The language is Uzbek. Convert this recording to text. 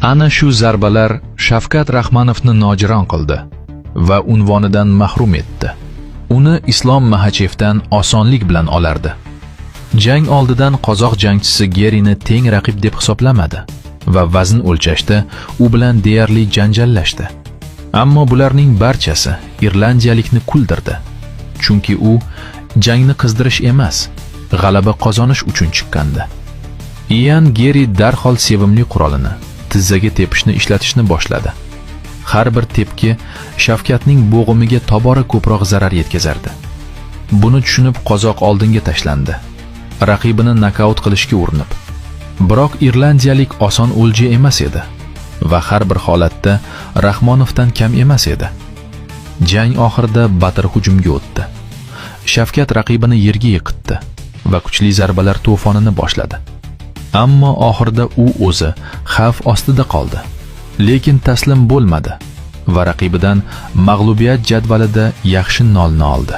Ana shu zarbalar Shavkat Rahmanovni nogiron qildi va unvonidan mahrum etdi. Uni Islom Maxachevdan osonlik bilan olardi. Jang oldidan qozoq jangchisi Gerini teng raqib deb hisoblamadi va vazn o'lchashda u bilan deyarli janjallashdi. Ammo bularning barchasi irlandiyalikni kuldirdi. Chunki u jangni qizdirish emas, g'alaba qozonish uchun chiqqandi. Ian Geri darhol sevimli qurolini, tizzaga tepishni ishlatishni boshladi. Har bir tepki Shavkatning bo'g'imiga tobora ko'proq zarar yetkazardi. Buni tushunib, qozoq oldinga tashlandi, raqibini nokaut qilishga urinib. Biroq irlandiyalik oson o'lja emas edi va har bir holatda Rahmonovdan kam emas edi. Jang oxirida batir hujumga o'tdi. Shavkat raqibini yerga yiqitdi va kuchli zarbalar to'fonini boshladi. Ammo oxirida u o'zi xavf ostida qoldi. Lekin taslim bo'lmadi va raqibidan mag'lubiyat jadvalida yaxshi nolni oldi.